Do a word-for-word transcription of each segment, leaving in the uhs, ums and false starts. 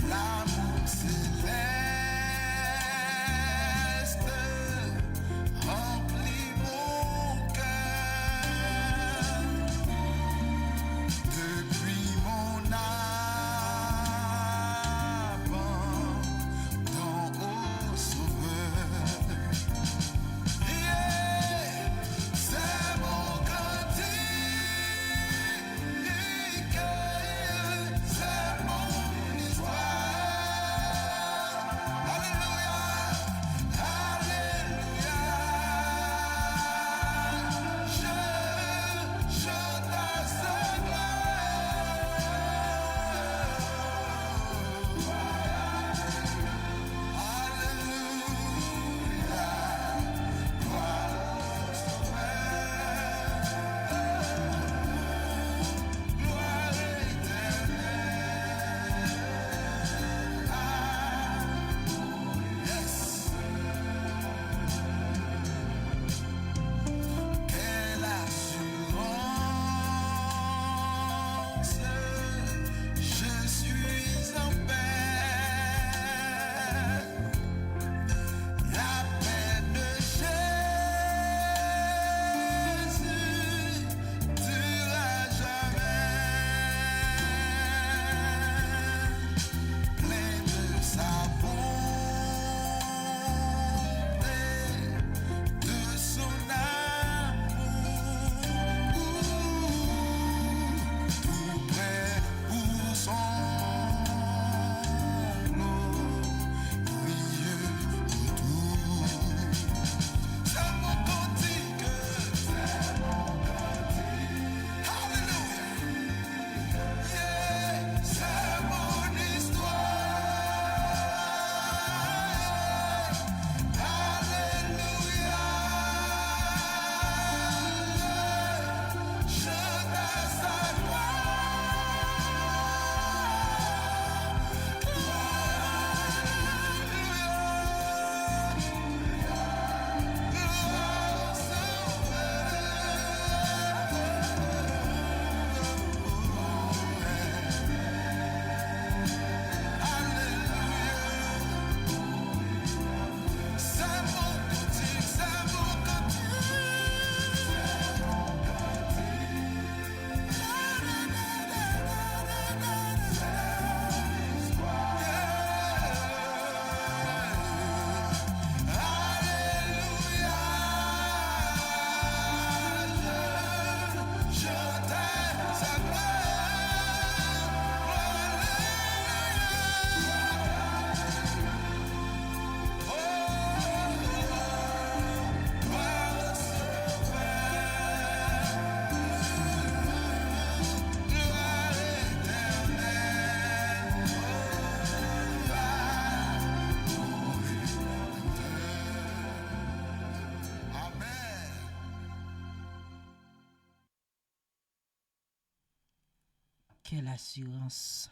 L'amour céleste remplit mon cœur. Depuis mon abandon au Sauveur. Yeah, c'est mon cantique. C'est mon histoire. Alléluia, alléluia. Je chante à sa gloire. Alléluia, gloire au Sauveur. Gloire éternelle à... Yes. Quelle assurance, je suis en paix. La paix de Jésus dure à jamais, plein de sa bonté, de son amour, tout près pour son glorieux retour. C'est mon cantique, c'est mon cantique. Alléluia. Yeah, c'est mon histoire. Alléluia. Chante à sa gloire. Alléluia. Gloire au Sauveur. Alléluia. C'est mon cantique, c'est mon cantique. Quelle assurance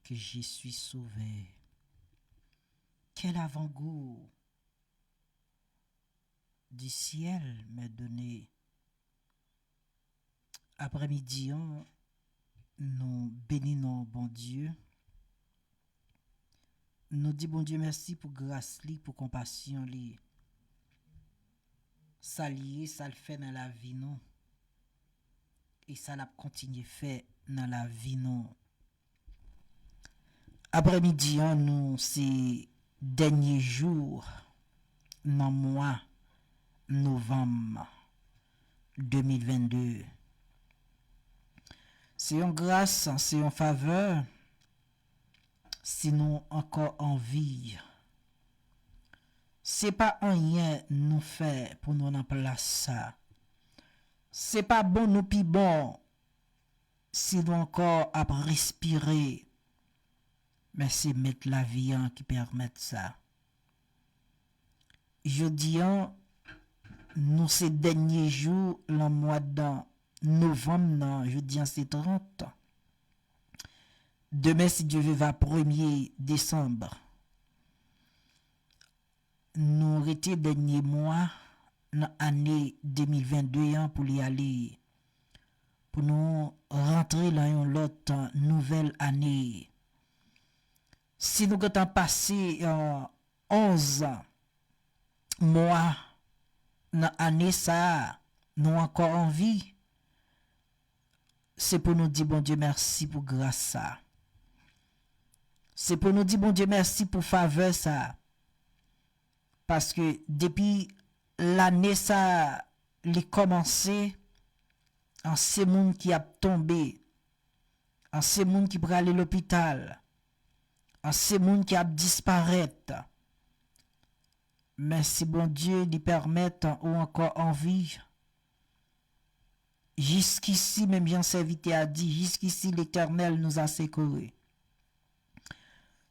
que je suis sauvé. Quel avant-goût du ciel m'est donné. Aprèmidi an, nou beni non Bondye. Nou di Bondye mèsi pou gras li, pou konpasyon li. Sa l ye, sa l fè nan lavi nou. E sa l ap kontinye fè nan lavi nou. Aprèmidi an, nou se dènye jou nan mwa novanm de mil vennde. Se yon gras, se yon favè, si nou ankò an vi. Se pa anyen nou fè pou nou nan plas sa. Se pa bon nou pi bon si nou ankò ap respire, men se Mèt lavi an ki pèmèt sa. Jodi an, nou se dènye jou lan mwa novanm nan, jodi an se trant. Demen, si Dye ve, va premye desanm. Nou rete dènye mwa nan ane de mil vennde an pou li ale, pou nou rantre lan yon lòt nouvèl ane. Si nou gentan pase, eh, onz mwa nan ane sa a, nou ankò an vi, se pou nou di Bondye mèsi pou gras sa a. Se pou nou di Bondye mèsi pou favè sa a. Paske depi lane sa a li kòmanse, an se moun ki ap tonbe, an se moun ki prale lopital, an se moun ki ap disparèt. Men si Bondye li pèmèt ou ankò an vi, jiskisi, menm jan sèvitè a di, jiskisi Letènèl nou a sekore.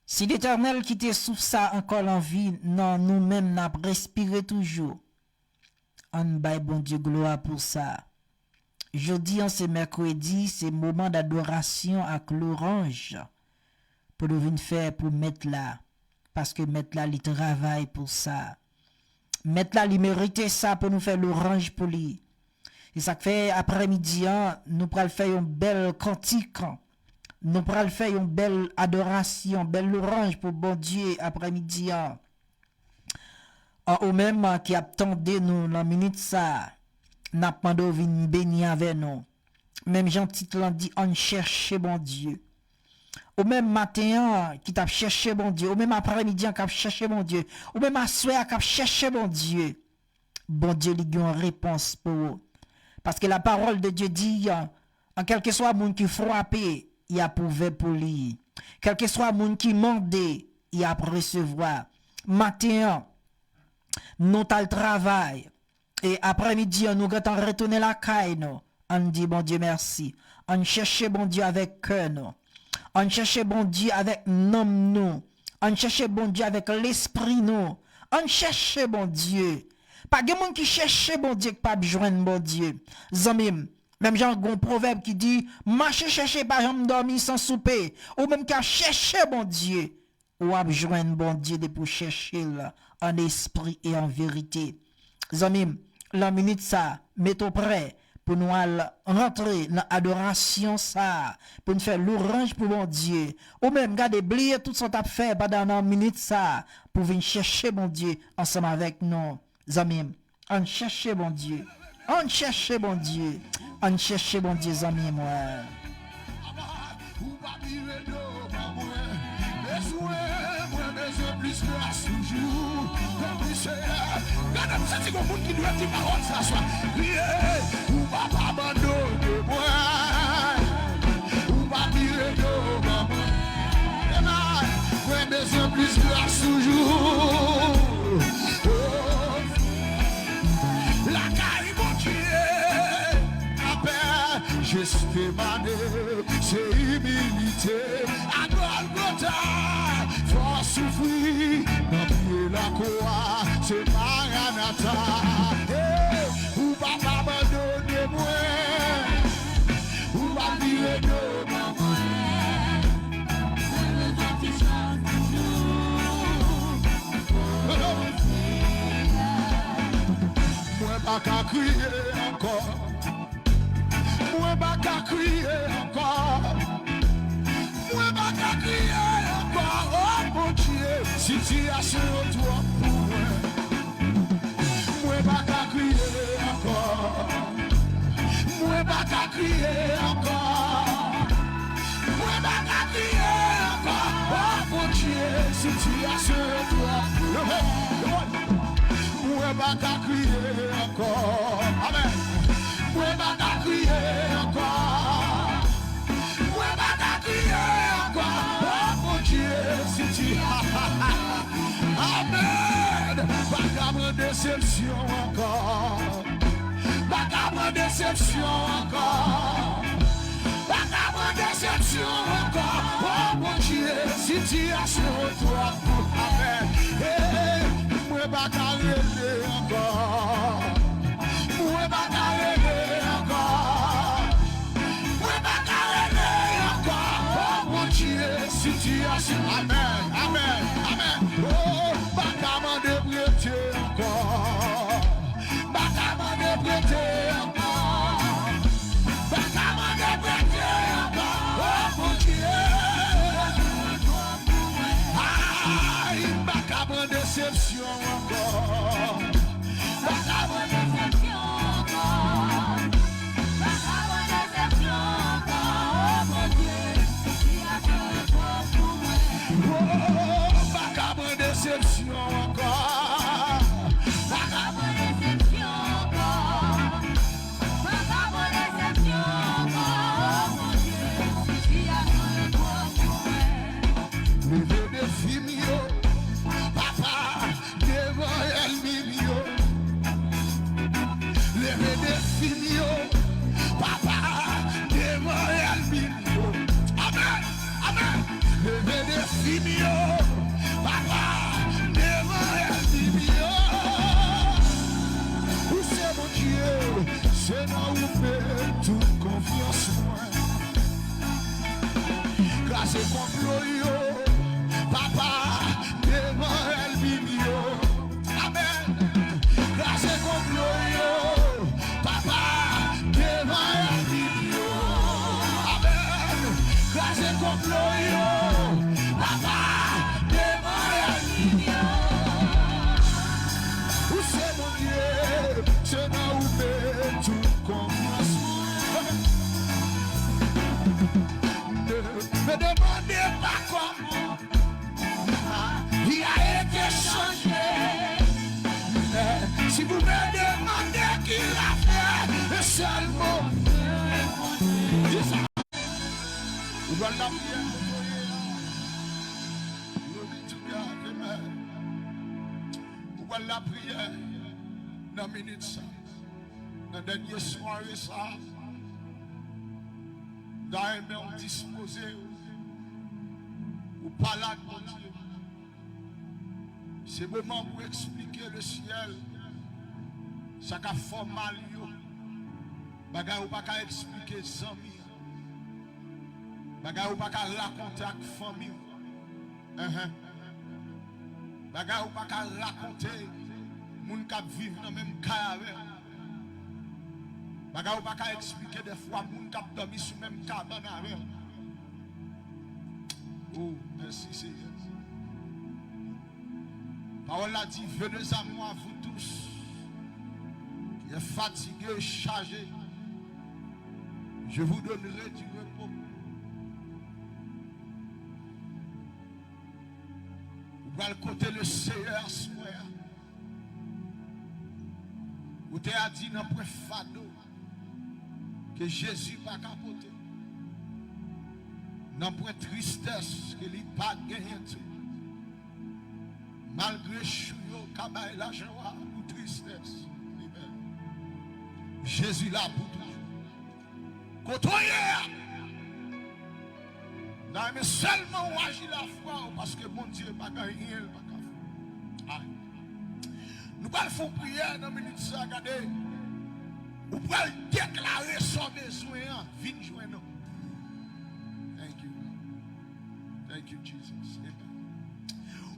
Si Letènèl kite souf sa ankò an vi nan nou menm n ap respire toujou, ann bay Bondye glwa pou sa. Jodi an se mèkredi, se moman dadorasyon ak lwanj pou nou vin fè pou Mèt la, paske Mèt la li travay pou sa. Mèt la li merite sa pou nou fè lwanj pou li. Se sa k fè aprèmidi an nou pral fè yon bèl kantik. Nou pral fè yon bèl adorasyon, bèl lwanj pou Bondye aprèmidi an. An ou menm ki ap tande nou nan minit sa a, n ap mande w vin beni avè nou. Menm jan tit lan di, ann chèche Bondye. Ou menm maten an ki t ap chèche Bondye, ou menm aprèmidi an k ap chèche Bondye, ou menm aswè a k ap chèche Bondye, Bondye li gen yon repons pou ou. Paske la parole de Dieu di, an kèlkeswa moun ki frape, y ap ouvè pou li. Kèlkeswa moun ki mande, y ap resevwa. Maten an, nou t al travay, e aprèmidi an, nou gentan retounen lakay nou. Ann di Bondye mèsi. Ann chèche Bondye avèk kè nou. Ann chèche Bondye avèk nanm nou. Ann chèche Bondye avèk lespri nou. Ann chèche Bondye. Pa gen moun ki chèche Bondye k p ap jwenn Bondye. Zanmi m, menm jan gen yon pwovèb ki di, mache chèche pa janm dòmi san soupe. Ou menm k ap chèche Bondye, w ap jwenn Bondye depi w chèche l an espri e an verite. Zanmi m, lan minit sa, mete w prè pou nou al rantre nan adorasyon sa a, pou n fè lwanj pou Bondye. Ou menm, gade, bliye tout sa w t ap fè pandan nan minit sa a, pou w vin chèche Bondye ansanm avèk nou. Zanmi m, ann chèche Bondye. Ann chèche Bondye. Ann chèche Bondye, zanmi mwen. Ou pa vire do ban mwen. Bezwen, mwen bezwen plis gras toujou. Tanpri, Seyè. Gade, m santi gon moun ki dwe di pawòl sa swa. Priye, ou p ap abandone mwen. Ou pa vire do ban mwen. Amen. Mwen bezwen plis gras toujou. Oh. Lakay Bondye, apè Jestemane, se imilite a Gòlgota. Fò w soufri nan pye lakwa, se Maranata. Hey, ou p ap abandone mwen, ou p ap vire do ban mwen. Mwen pa ka kriye ankò. Mwen pa ka kriye ankò. Mwen pa ka kriye ankò. Oh, Bondye, sitiyasyon yo twòp pou mwen. Mwen pa ka kriye ankò. Mwen pa ka kriye ankò. Mwen pa ka kriye ankò. Oh, Bondye, sitiyasyon yo twòp. Mwen pa ka kriye ankò. Amen. Mwen pa ka kriye ankò. Mwen pa ka kriye ankò. Oh, Bondye, siti. Amen. Pa ka pran desepsyon ankò. Pa ka pran desepsyon ankò. Pa ka pran desepsyon ankò. Oh, Bondye, sitiyasyon twòp pou. Amen. Hey, mwen pa ka rele ankò. Mwen pa ka rele ankò. Mwen pa ka rele ankò. Oh, Bondye, sitiyasyon. Amen, amen, amen. Oh, pa ka mande prete ankò. Pa ka mande prete ankò. Pa ka mande prete ankò. Oh, Bondye. Leve defi m yo, papa, devan ènmi m yo. Ou se Bondye, se nan ou m met tout konfyans mwen. Kraze konplo yo, papa, devan ènmi m yo. Amèn. Kraze konplo yo, papa, devan ènmi m yo. Amèn. Kraze konplo yo, papa, devan ènmi m yo. Ou se Bondye, se nan ou m met tout konfyans mwen. Ne me demandez pas comment. Li a été changé. Si vous me demandez qui l'a fait, c'est seulement Dieu. Di sa. Ou pral lapriyè kote w ye a. Glory to God. Amen. Ou pral lapriyè nan minit sa. Nan dènye sware sa, m ta renmen w dispoze w, ou pale ak Bondye. Se moman pou eksplike le syèl sa k ap fè w mal yo. Bagay ou pa ka eksplike zanmi an. Bagay ou pa ka rakonte ak fanmi w. Enhen. Bagay ou pa ka rakonte moun k ap viv nan menm kay avè w. Bagay ou pa ka eksplike dèfwa moun k ap dòmi sou menm kabann avè w. Oh, mèsi, Seyè. Pawòl la di, venez à moi, vous tous qui êtes fatigués et chargés, je vous donnerai du repos. Ou pral kote le Seyè aswè a. Ou te a di, nanpwen fado ke Jezi pa ka pote. Nanpwen tristès ke li pa genyen tou. Malgre chou yo ka bay lajan wa pou tristès. Amen. Jezi la pou toujou. Kote w ye a? Nan men sèlman w aji lafwa w, paske Bondye pa gen anyen l pa ka fè. Ay. Nou pral fè yon priyè nan minit sa, gade. Ou pral deklare sa w bezwen an vin jwenn ou. Thank you, God. Thank you, Jesus. Amen.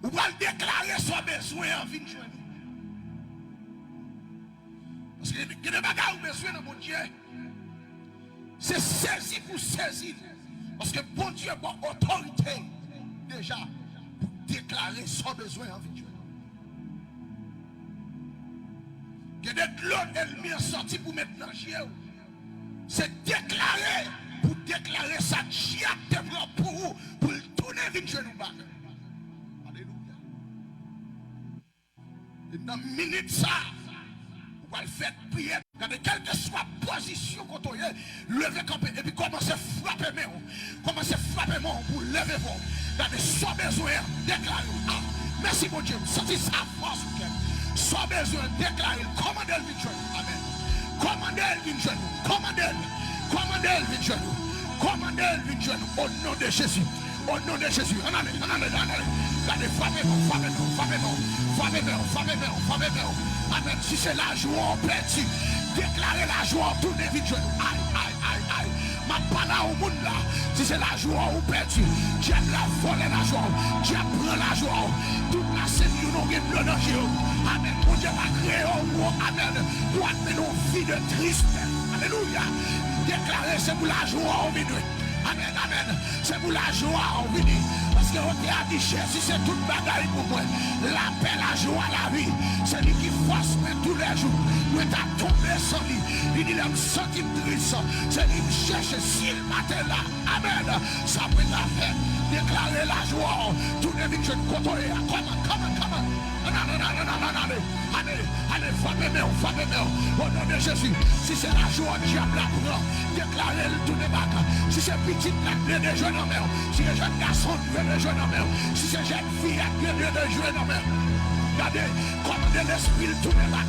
Ou pral deklare sa w bezwen an vin jwenn ou. Paske gen de bagay ou bezwen nan Bondye, se sezi pou sezi l. Paske Bondye ba w otorite deja pou deklare sa w bezwen an vin jwenn. Gen de dlo ènmi an sòti pou met nan je w. Se deklare, pou deklare sa dyab te pran pou ou, pou l tounen vin jwenn ou bak. Alelouya. E nan minit sa, ou pral fè priyè. Gade, kèlkeswa pozisyon kote w ye, leve kanpe, epi kòmanse frape men w. Kòmanse frape men w pou w leve vwa w. Gade, sa w bezwen an, deklare l. Ah, mèsi, Bondye, m santi sa fò sou kè m. Sa w bezwen an, deklare l. Kòmande l vin jwenn ou. Amèn. Kòmande l vin jwenn ou. Kòmande l. Kòmande l vin jwenn ou. Kòmande l vin jwenn ou. O non de Jezi. O non de Jezi, ann ale, ann ale, ann ale. Gade, frape men w, frape men w, frape men w, frape men w, frape men w, frape men w. Amèn. Si se lajwa w pèdi, deklare lajwa w tounen vin jwenn ou. Ay, ay, ay, ay. M ap pale a yon moun la. Si se lajwa w pèdi, dyab la vòlè lajwa w. Dyab pran lajwa w. Tout la sèn youn ou gen dlo nan je w. Amèn. Bondye pa kreye w pou, amèn, pou w ap mennen yon vi de tristès. Alelouya. Deklare se pou lajwa w vini. Amèn, amèn. Se pou lajwa w vini. Paske yo te a di, Jezi se tout bagay pou mwen. Lapè, lajwa, lavi. Se li ki fòs mwen toulèjou. Mwen ta tonbe san li. Li di, lè m santi m tris, se li m chèche. Si l pa te la, amèn, sa mwen ta fè? Deklare lajwa w tounen vin jwenn kote w ye a. Kòman, kòman, kòman? Ann ale, ann ale, ann ale, ann ale. Ale, ale, frape men w, frape men w. O non de Jezi, si se lajwa w dyab la pran, deklare l tounen bak. Si se pitit la k vle dejwe nan men w, si se jèn gason k vle dejwe nan men w, si se jèn fi a k vle dejwe nan men w. Gade, kòmande lespri l tounen bak.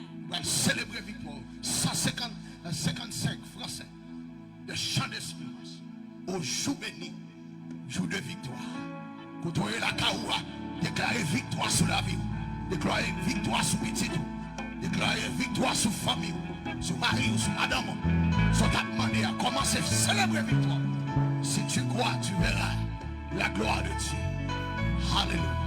Pral selebre viktwa w. San senkant, senkannsenk fransè. De chants d'espérance. Au jour béni, jour de victoire. Kote w ye lakay ou a, deklare viktwa sou lavi w. Deklare viktwa sou pitit ou. Deklare viktwa sou fanmi w, sou mari w, sou madanm ou. Sa w t ap mande a, kòmanse selebre viktwa w. Si tu crois, tu verras la gloire de Dieu. Alléluia.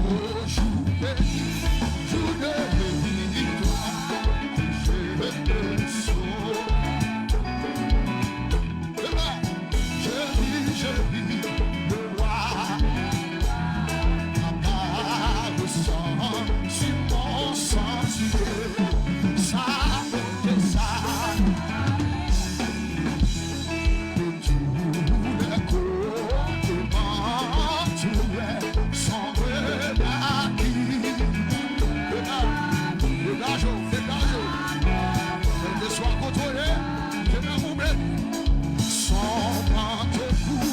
Au jour béni, jour de victoire, je te sauve. Je vis, je vis le roi. Papa, le sang sur mon sentier. Sa monte, sa de tous les côtés, m'entourer, sans relâche. Degaje w, degaje w. Kèlkeswa kote w ye, ke nanm ou beni. Son pran te kou,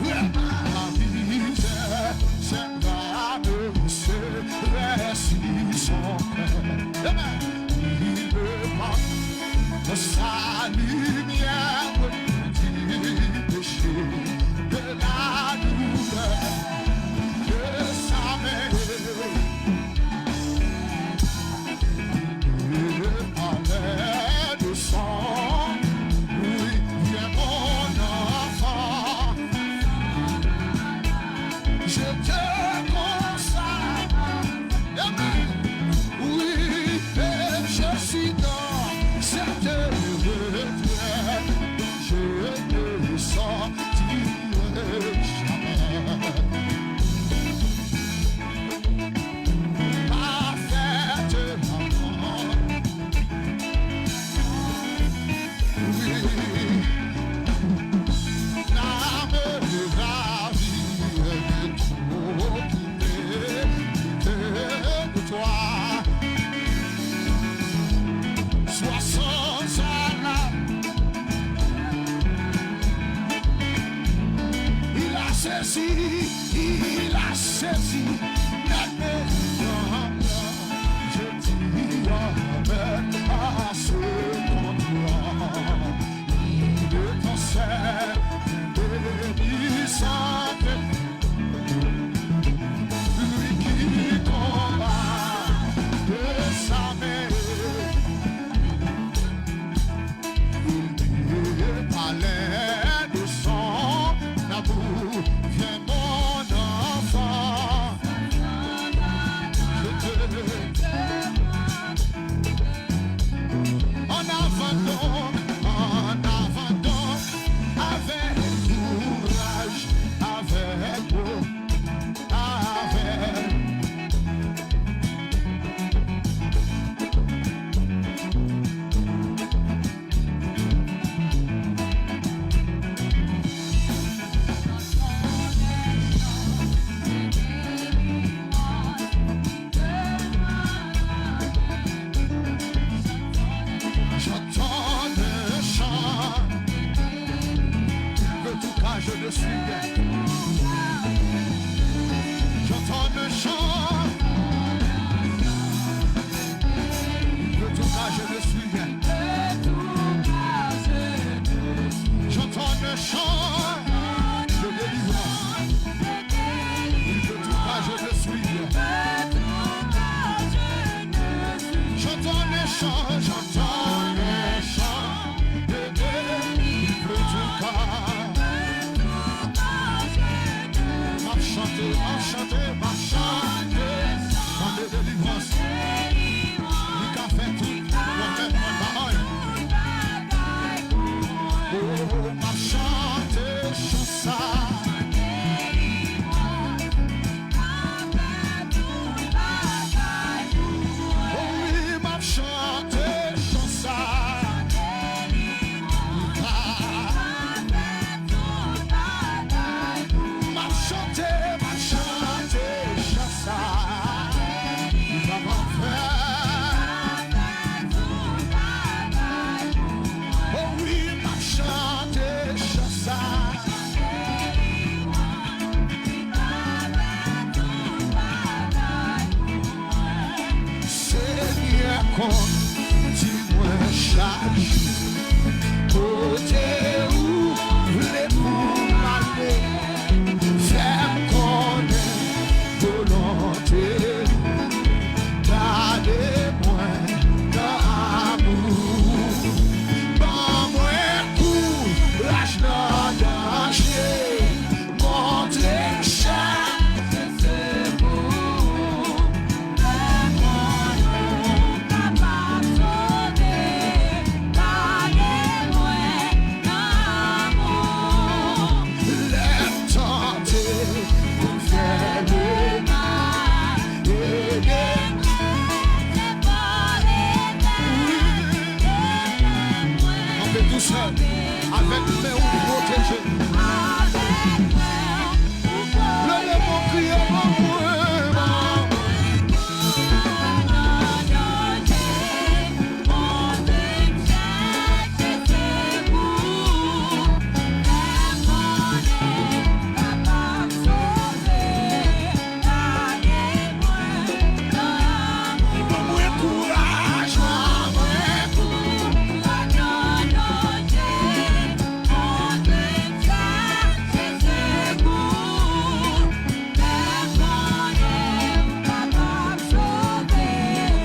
vrèman la mizè, sèl la mèsi, rèsi son kè. Amen. Il me porte sa lumière du péché, de la douleur, de sa main. Il parlait de son, oui, viens mon enfant. Je te consacre, amen. Oui, et je suis dans cette retraite, je ne sortirai jamais. Parfaite amour. Oui. L'âme ravie de trop quitter de toi. Sois sans alarme. Il a saisi, il a saisi. Maintenant, je dis amen à ce combat. Il est en chair, bénissante. Lui qui combat de sa main. Il me parlait de son amour. Viens, mon enfant, je te... En avant donc, en avant donc, avec courage, avec J'entends un chant. Il veut tout car je le suis bien. J'entends un chant. Il veut tout car je le suis bien. J'entends un chant de délivrance. Il veut tout car je le suis bien. J'entends un chant, j'entends un chant de délivrance. Il veut tout car. Di mwen chak jou kote ou vle pou m ale. Fè m konnen volonte ou. Gade mwen nan amou. Ban mwen kouraj nan danje. Montre m chak se pou ou. Fè konnen ou kapab sove. Gade mwen nan amou. Lè m tante pou m fè lemal, ede m. Kanpe dousman avèk men ou pwoteje. Leve men w kriye, ban mwen, ban mwen. Ban mwen kouraj, ban mwen kouraj.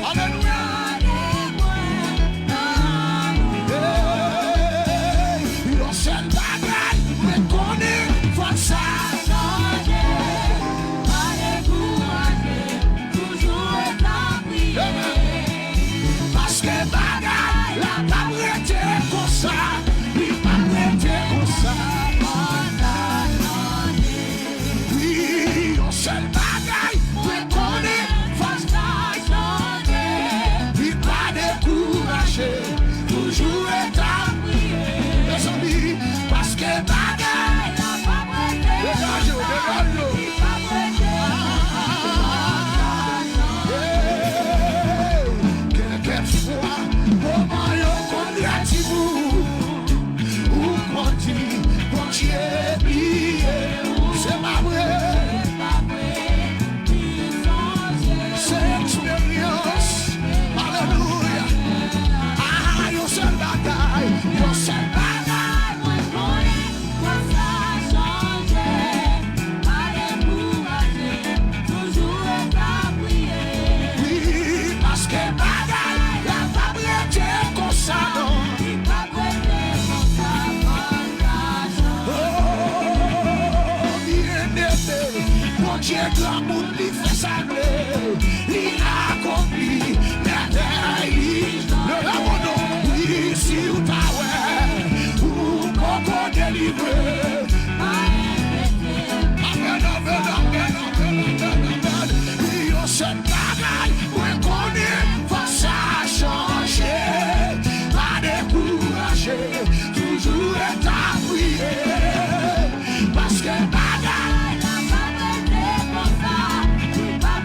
Alelouya. Hey, yon sèl bagay mwen konnen, fòk sa chanje. Pa dekouraje, toujou ret ap priye. Amen. Paske bagay la p ap rete konsa, li p ap rete konsa. Wi, yon sèl bagay mwen konnen, fòk sa chanje. Li pa dekouraje, toujou ret ap priye. Mezanmi, paske bagay la p ap rete konsa. Degaje w, degaje w. Hey, kèlkèswa moman yo konn redi pou ou, ou konn di Bondye bliye ou. Se pa vre. Se eksperyans. Alelouya. Ah, yon sèl bagay, yon sèl bagay mwen konnen. Fòk sa chanje, pa dekouraje, toujou ret ap priye. Wi, paske bagay la p ap rete konsa, non. Li p ap rete konsa, fòk sa chanje. Oh, byeneme, Bondye granmoun, li fè sa l vle, li akonpli mèvèy li. Leve men w, wi, si w ta wè ou poko delivre. Amèn, amèn, amèn, amèn, amèn, amèn. Yon sèl bagay mwen konnen, fòk sa chanje. Pa dekouraje, toujou ret ap priye. Paske bagay la p ap rete konsa, li p ap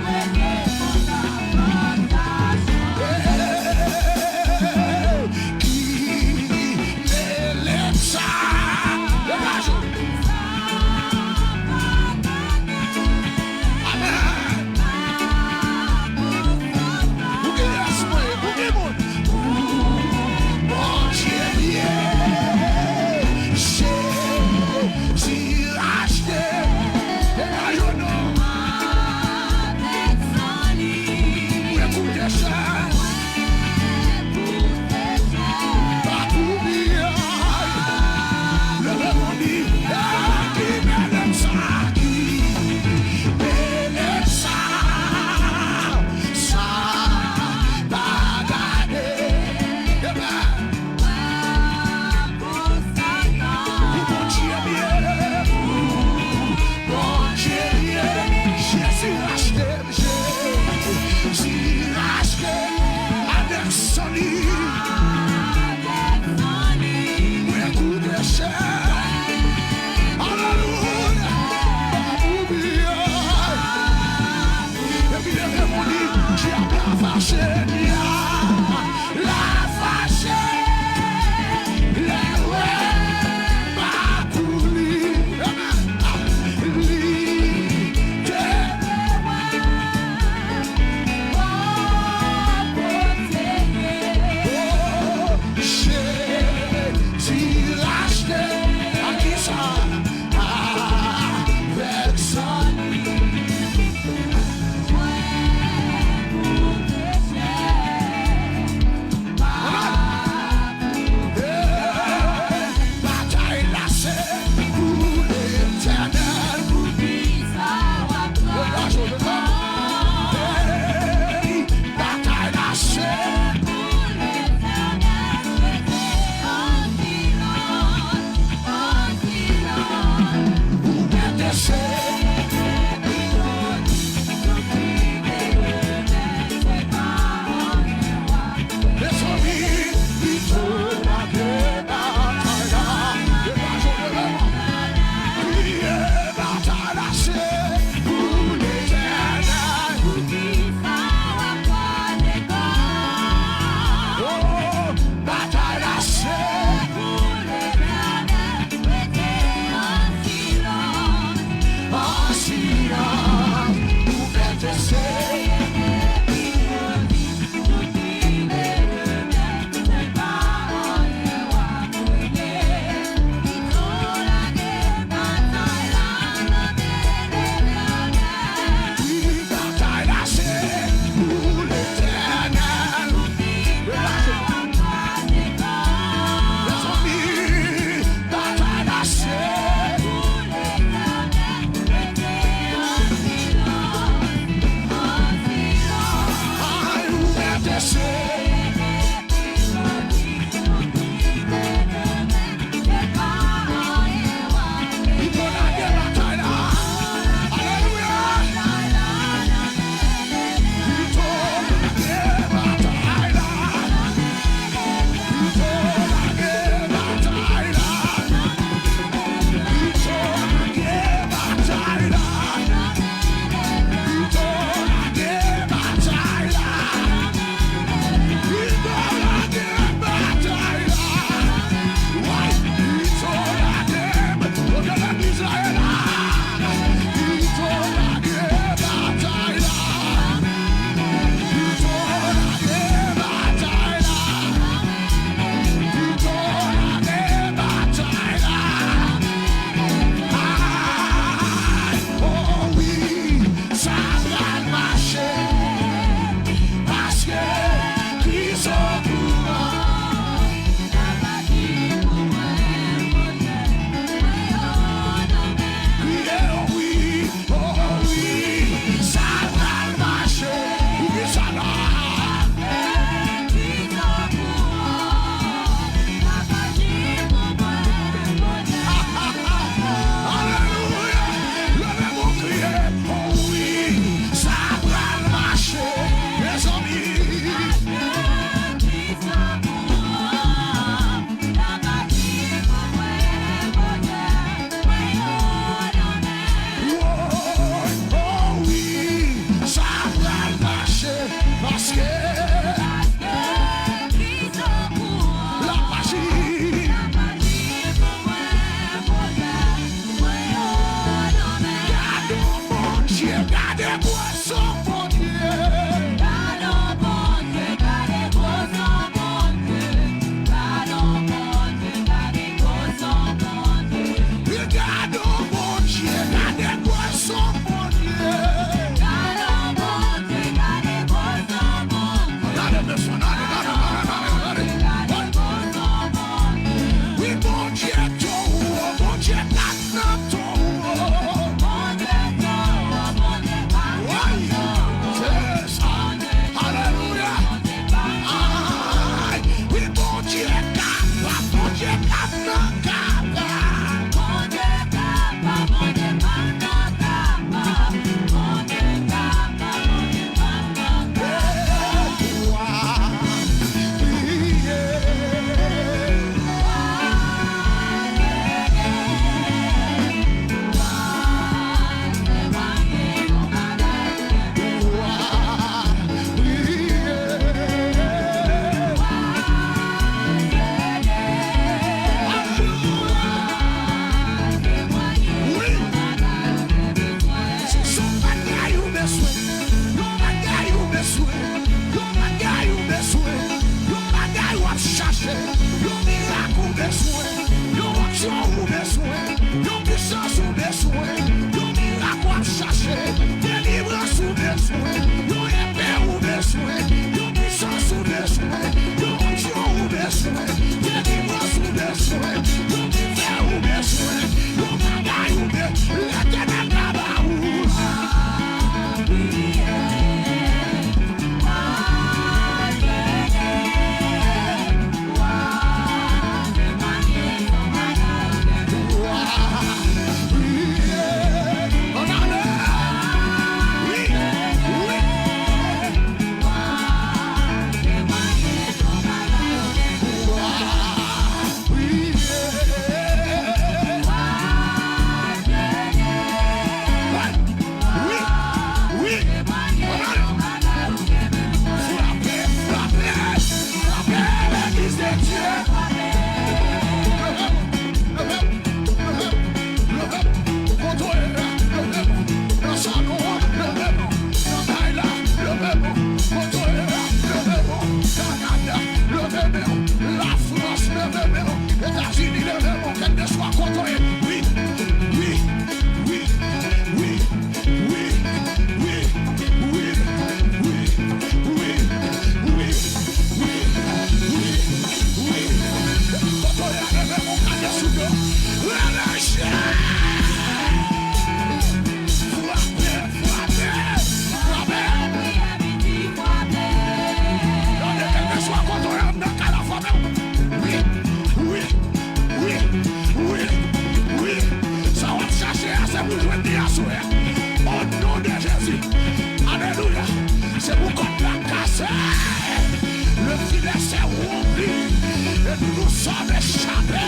Sòm échapé à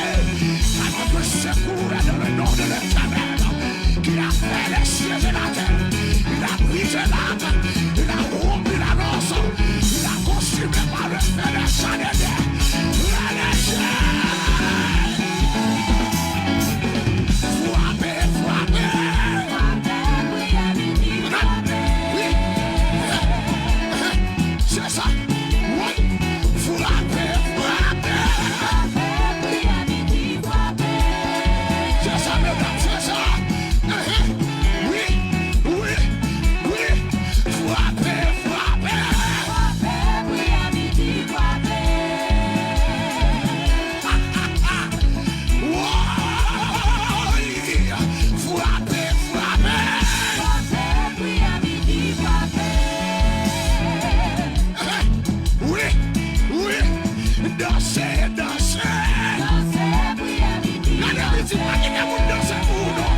notre secours dans le nom de l'Éternel qui a fait les cieux et la terre. Il a brisé l'arc, il a rompu la lance, il a consumé par le feu les chars des guerres. Relâchez! Frappez, frappez! Frape, priye, midi, frape. Wi. Se sa. Wi. Frape, frape. Frape, priye, midi, frape. Se sa, medam, se sa. Wi, wi, wi. Frape, frape. Frape, priye, midi, frape. Woy! Frape, frape! Frape, priye, midi, frape. Wi, wi, danse, danse! Danse, priye, midi, danse! Gade pitit, pa kite moun danse pou ou non.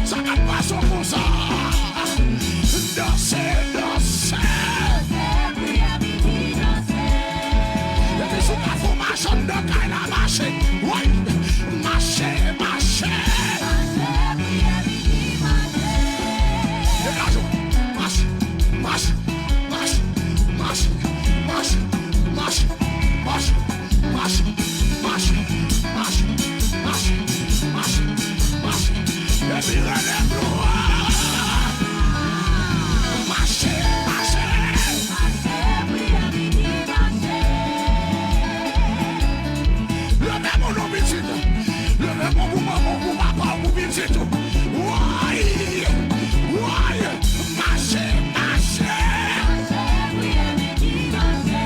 Sa k ap pase w konsa? Danse, danse! Danse, priye, midi, danse! Epi si w ka fè w mache anndan kay la, mache. Woy! Mache, mache! Mache, priye, midi, mache! Degaje w! Mache, mache, mache! Epi rele glwa! Mache, mache! Mache, priye, midi, mache! Leve men w non pitit. Leve men w pou manman w, pou papa w, pou pitit ou. Woy! Woy! Mache, mache! Mache, priye, midi, mache!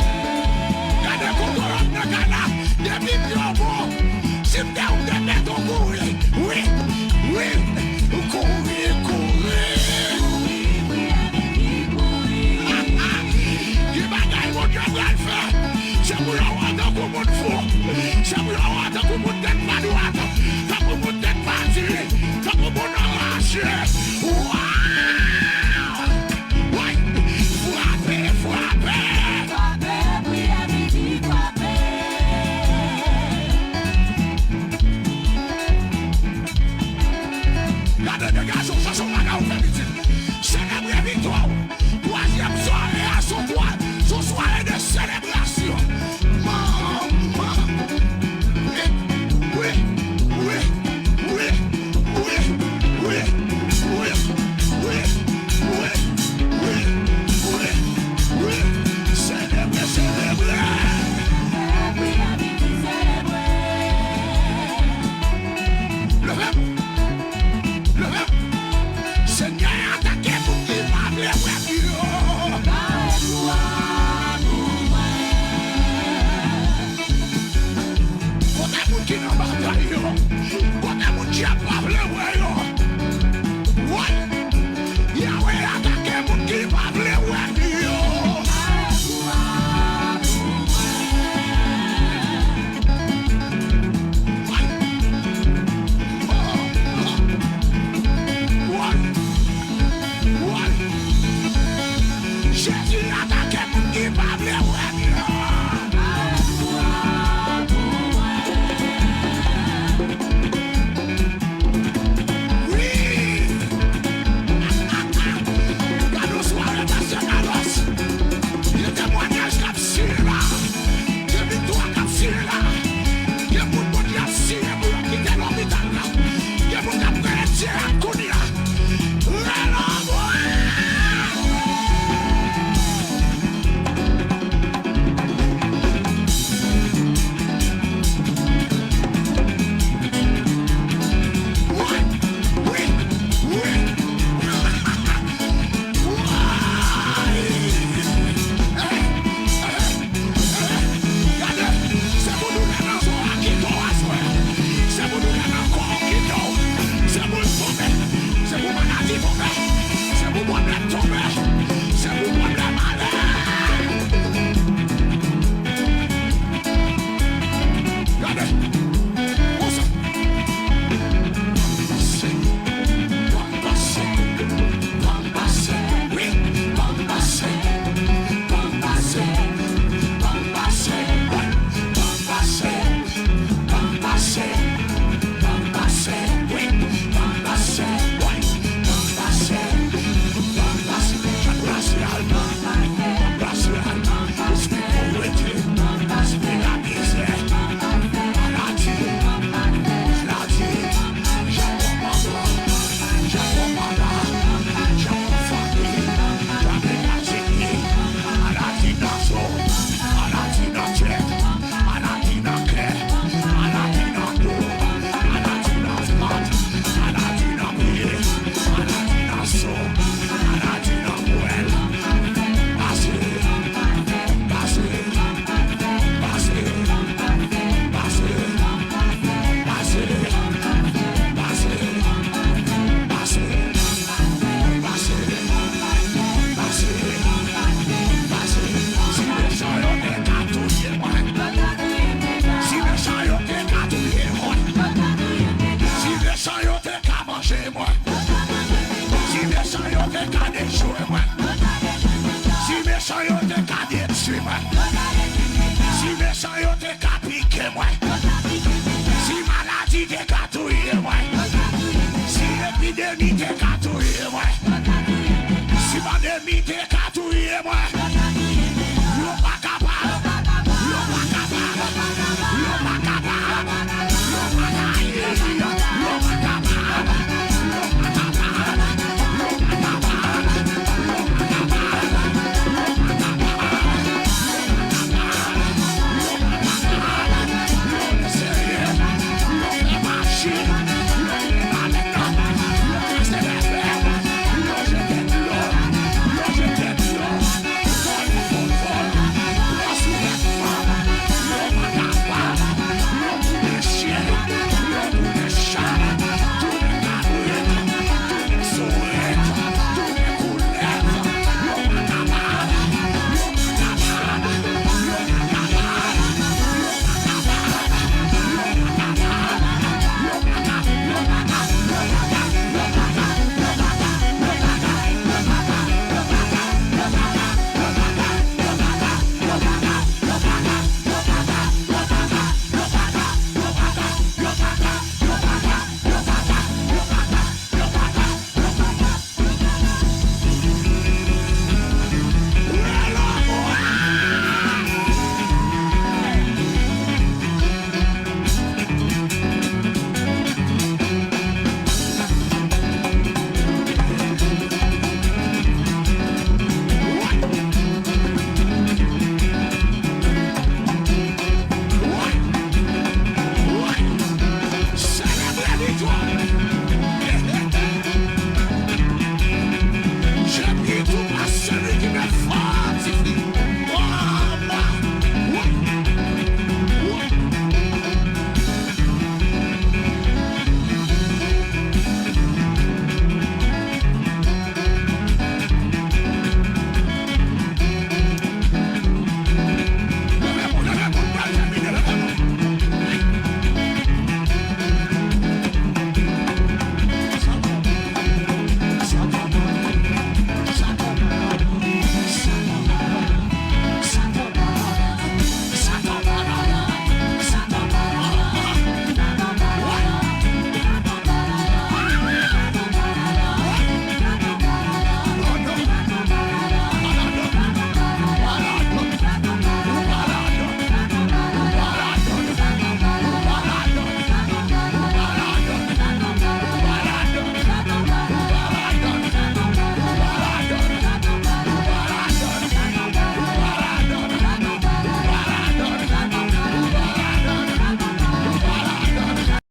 Gade kokorat nan kay la. Depi pye w bon, si m te ou, m te mete w kouri. Wi, wi, kouri, kouri. Kouri, priye, midi, kouri. Ki bagay Bondye pral fè? Se pou yo wè w tankou moun fou. Se pou yo wè w tankou moun tèt pa dwat. Tankou moun tèt pa di. Tankou moun anraje. Waw! Woy! Frape, frape! Frape, priye, midi, frape! Gade degaje w, chèche yon bagay ou fè pitit. Selebre viktwa w. Twazyèm sware a se yon twa-, se yon sware de selebrasyon. Manman. Wi, wi, wi, wi, wi, wi. Selebre, selebre. Leve m. Leve m. Senyè atake moun ki pa vle wè m yo. Kote moun ki nan batay yo? Kote moun dyab pa vle wè yo? Woy! Yawe atake moun ki pa vle wè m yo. Woy! Oh! Woy! Woy! Jezi atake moun ki pa vle wè m yo. Wi! Gade yon sware, pastè Carlos. Gen temwayaj k ap siye la. Gen viktwa k ap siye la. Gen moun Bondye ap siye pou yo kite lopital la. Gen moun k ap rele Dye a kounye a. Rele mwen! Wi, wi, wi. Gade, se pou doulè nan zo a kite w aswè. Se pou doulè nan kò w kite w. Se pou l tonbe. Manje mwen. Si mechan yo te ka dechwe mwen. Si mechan yo te ka detwi mwen. Si mechan yo te ka pike mwen. Si maladi te ka touye mwen. Si epidemi te ka touye mwen. Si pandemi te ka touye mwen.